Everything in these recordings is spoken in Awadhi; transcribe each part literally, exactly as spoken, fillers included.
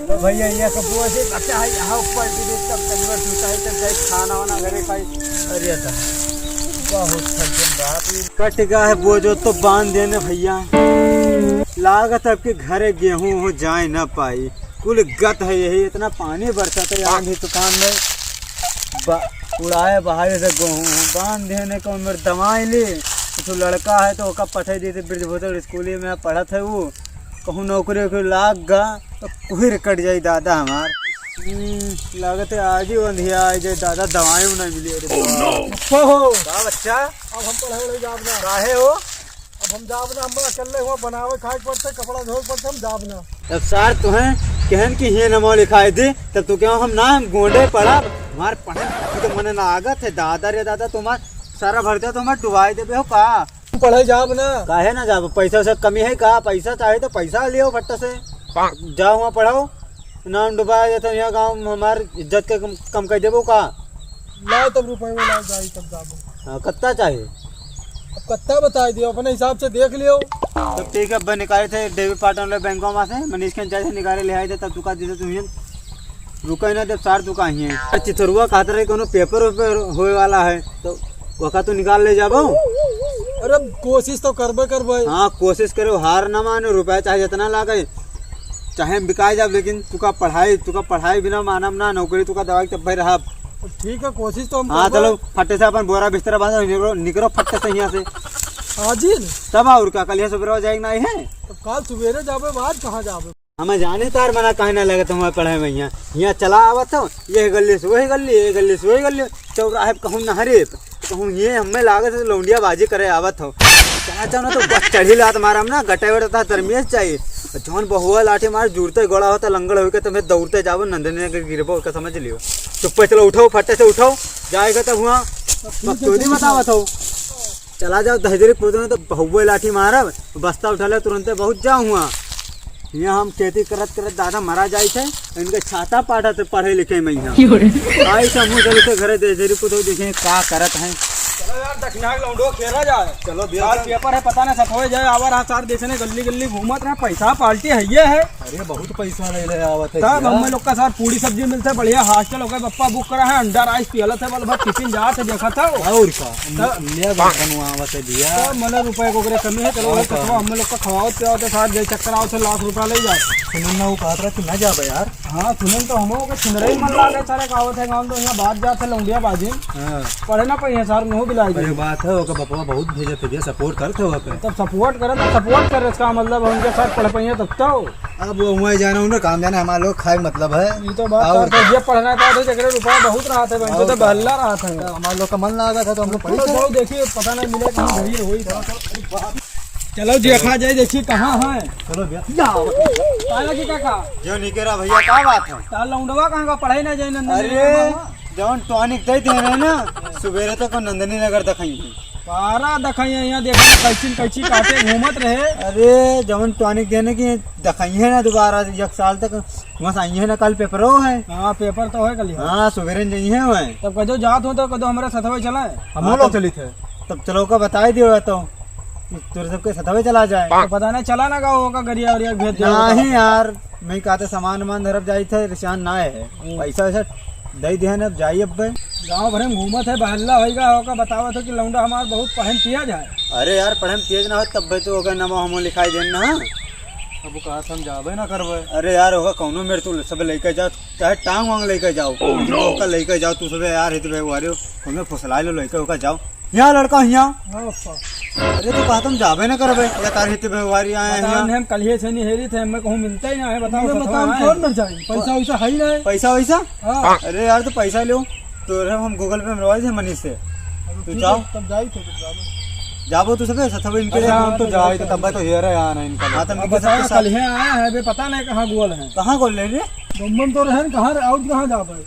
तो भैया, ये सब बोझ है, अच्छा है, यहाँ ऊपर भी देख, तब तक बस उठाई, तब जाए खाना वाना घरे खाई। अरे था, बहुत थक गए बाप रे। कट गया है बोझ, तो बांध देने भैया। लागत अब के घरे गेहूं हो जाए ना पाई, कुल गत है यही। इतना पानी बरसा था यहाँ भी दुकान में, बा-, उड़ाए बहारे से गेहूं बांध देने को मेरे दवाई ले। तो लड़का है तो ओका पठाई देते ब्रजभूषण स्कूल में पढ़त है वो, कहूँ नौकरी वोकरी लाग गा तो कुहिर कट जाई दादा हमार। हम्म, लागत है आज ही अंधिया आ जाए दादा, दवाई ना मिली। अरे बाप। हो, हो। का बच्चा? अब हम पढ़े वाले जाब ना। काहे हो? अब हम जाब ना, हमरा अकेले हुआ बनावे खाए के पड़ते, कपड़ा धोए के पड़ते, हम जाब ना। तब सार तुहें कहन कि ये नमो लिखाई दे, तब तू कहो हम ना, हम गोंडे पड़ा, हमार पढ़े की तो मन ना आगत है दादा रे दादा, तुम्हार सारा भरते तुम्हार डुबाई देबे हो का? पढ़े जाब ना। काहे ना जाब? पैसा से कमी है का? पैसा चाहे तो पैसा लियो फट्टा से। जाओ वहाँ पढ़ाओ। नाम डुबाया जाता है यहाँ गाँव में, हमार इज्जत के कम, कम कर देबो का? लाओ तब रुपये में लाओ, जाई तब जाबो। हाँ, कत्ता चाहे? अब कत्ता बताई दियो, अपने हिसाब से देख लियो। तब ठीक है, अब निकाले थे डेबिट पार्टनर वाले बैंकों में से, मनीष के जाए थे निकाले ले आए थे, तब तुका दे दे तुम्हें। रुका ही ना, जब सार तुका ही है। यार, चिथरुआ कहत रहे कोनो पेपर वेपर होए वाला है, तो ओका तो निकाल ले जाबो। अरे, कोशिश तो करबे करबे। हाँ, कोशिश करो, हार ना मानो, रुपया चाहे जितना लागे, चाहे हम बिकाए जाब, लेकिन तुका पढ़ाई, तुका पढ़ाई बिना मानब ना, नौकरी तुका दवाई तब भाई रहब। ठीक है, कोशिश तो हम हाँ, करबे। चलो, फट्टे से अपन बोरा बिस्तर बांधो, निकरो, निकरो फट्टे से यहाँ से। हाजिर। तब और का, कल ये सुबह जाएगा ना, है? तब काल सुबेरे जाबे, बाद कहाँ जाबे? हमें जाने तार मना काहे ना लगत हमारे पढ़े में यहाँ। यहाँ चला आवत हो, ये गल्ली से वही गल्ली, ये गल्ली से वही गल्ली, चौराहे पे कहूँ नहरे पे, कहूँ ये हमें लागत है लौंडिया बाजी करे आवत हो। चाचा ना तो बस चढ़ी लात मारा हम ना, गटे वटे ता तरमिये से चाहिए। जौन बहुआ लाठी मार जुड़ते गोड़ा होता, लंगड़ होके तुम्हें दौड़ते जाबो, नंदनी के गिरबो के समझ लियो। चुप्पे चलो उठो, फट्टे से उठो, जाएगा तब हुआ। बकचोदी बतावत हो। चला जाओ, दहिजरी पूत ने तो बहुए लाठी मारब, बस्ता उठा ले तुरंते बहुत जाऊँ हुआ। यहाँ हम खेती करत करत दादा मरा जाई थे, इनके छाता पाटा थे पढ़े लिखे में यहाँ। क्यों रे? आई से मुँह चलते घरे दहिजरी पूत देखे का करत हैं। चलो यार, दक्षिणा के लौंडो खेला जाए। चलो भैया। सार पेपर है, पता ना सफोए जाए, आवर हाँ सार देश ने गल्ली गल्ली घूमत रहे, पैसा पार्टी है ये है। अरे, बहुत पैसा ले ले आवत है तब भैया। हम लोग का सार पूरी सब्जी मिलते, बढ़िया हॉस्टल हो गए, पप्पा बुक करा है, अंडा राइस पियलत है, बोले, "भाई, टिफिन जात है, देखत हो।" और का? तब ले बनवावत है भैया। तब मने रुपए को ओकरे कमी है, चलो, और भाई, का? कसवा हम लोग का खवावत पियावत है, सार जे चक्कर आवत है, लाख रुपया ले जाए। सुनन ना, वो कहत रहा कि ना जाबे यार। हाँ, सुनन तो हमो के सुनरे ही मन लागे, सारे कहावत है, गाँव तो यहाँ बात जात है, लौंडिया बाजी। हाँ। पढ़े ना पाइए सार, नहो बिलाई अरे, गई। बात है, ओकर बपवा बहुत भेजत है भैया, सपोर्ट करत है वहाँ पे। तब सपोर्ट करे, तो सपोर्ट करे, इसका मतलब है उनके साथ पढ़ पाइए तब तो। अब वो वहीं जाना, उन्हें काम जाना, हमारे लोग खाए मतलब है। ये तो बात और है, तो ये पढ़ना था तो जगह रुपया बहुत रहा था, बहन, और तो क्या? बहल्ला रहा था। तो हमारे लोग का मन लगा था तो हम लोग पढ़े चलो, थे। जाओ, देखिए, पता नहीं मिले कहीं घर ही होई था। चलो, देखा जाए, देखिए कहाँ है। चलो भैया। काला जी काका। जो निकेरा भैया, का बात है? तार लौंडवा कहाँ का पढ़े ना जाए नंदन अरे, के मामा? जौन टॉनिक दे दे रहे ना, सुबेरे तक नंदनी नगर दिखाई है। पारा दिखाई है, यहाँ देखा ना, कैची कैची काटे घूमत रहे। अरे, जौन टॉनिक देने की दिखाई है ना दोबारा, एक साल तक वहाँ से आई है ना, कल पेपरो है। हाँ, पेपर तो है कल ही। हाँ, सुबेरे नहीं है वहाँ। तब कदो जात हो तो कदो हमारे साथ में चला है। हम हाँ, लोग तब चली थे। तब चलो का बताई दियो तो, तोरे सबके साथ में चला जाए। तो पता नहीं चला ना का होगा गरिया उरिया भेज दिया होगा। नहीं यार, मैं कहते सामान वामान धरब जाई थे, रिशान ना है। हम्म। पैसा वैसा दे दिया ना, अब जाई अब। गाँव भरे में घूमत है, बहल्ला होइगा, ओका बतावत हो कि लौंडा हमार बहुत पढ़े में तेज है। अरे यार, पढ़े में तेज ना हो, तब भी तो ओका नमो हमो लिखाई देन ना। अब वो कहा था, हम जाबे ना करबे। अरे यार, ओका कौनो मेरे तू सब लेके जाओ, चाहे टांग वांग लेके जाओ। Oh no! ओका लेके जाओ तू सब यार, हित व्यवहार हो, कौनो फुसला लो लेके ओका जाओ। यहाँ लड़का यहाँ। हाँ, पापा। अरे, तू कहा तुम जाबे ना करबे, या तार हित व्यवहारी आए हैं पता यहाँ। नहीं, हम कल ही से नहीं हेरी थे, हमें कहूँ मिलता ही ना है, बताओ, हमें बताओ, बताओ, आए। कौन मर जाए? पैसा वैसा है ही नहीं। पैसा वैसा? हाँ। अरे यार, तो पैसा लो, तो रे हम Google Pay मरवा दे मनीष से। अब तू ठीक जाओ। है, तब जाई थे, तब जाओ। जाबो तू सबे, सब इनके अरे, साथ हम तो जाई थे, तब तो हेरा यहाँ ना इनका। हाँ, तब अब इनके बताओ, साथ कल ही आया है, अबे पता नहीं कहाँ गोल है। कहाँ गोल ले रे? गम्मन तो रहन, कहाँ रे, और कहाँ जाबे?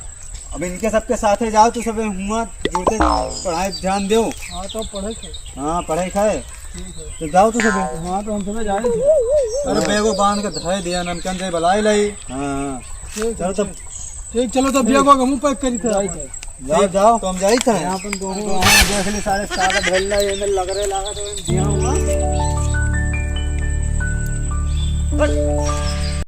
अब इनके सबके साथे जाओ, तू सबे हुआ जुड़ते पढ़ाई ध्यान दो। हाँ, तो पढ़े थे। हाँ, पढ़ाई खाए। ठीक है। तो जाओ तू सबे। हाँ, तो हम सबे जाए थे। अरे, हाँ। बैगो बांध के धरे दिया, नमकन से बलाई लाई। हाँ, हाँ। ठीक है, चलो तब। ठीक, चलो तब, बैगो हमहूँ पैक करी थे। जाए थे। जाओ, जाओ। तो हम जाई थे। यहाँ अपन दोनों, हाँ, देख ली, सारे सारे भेल लाई, ये में लग रहे, लगा तो दिया हुआ।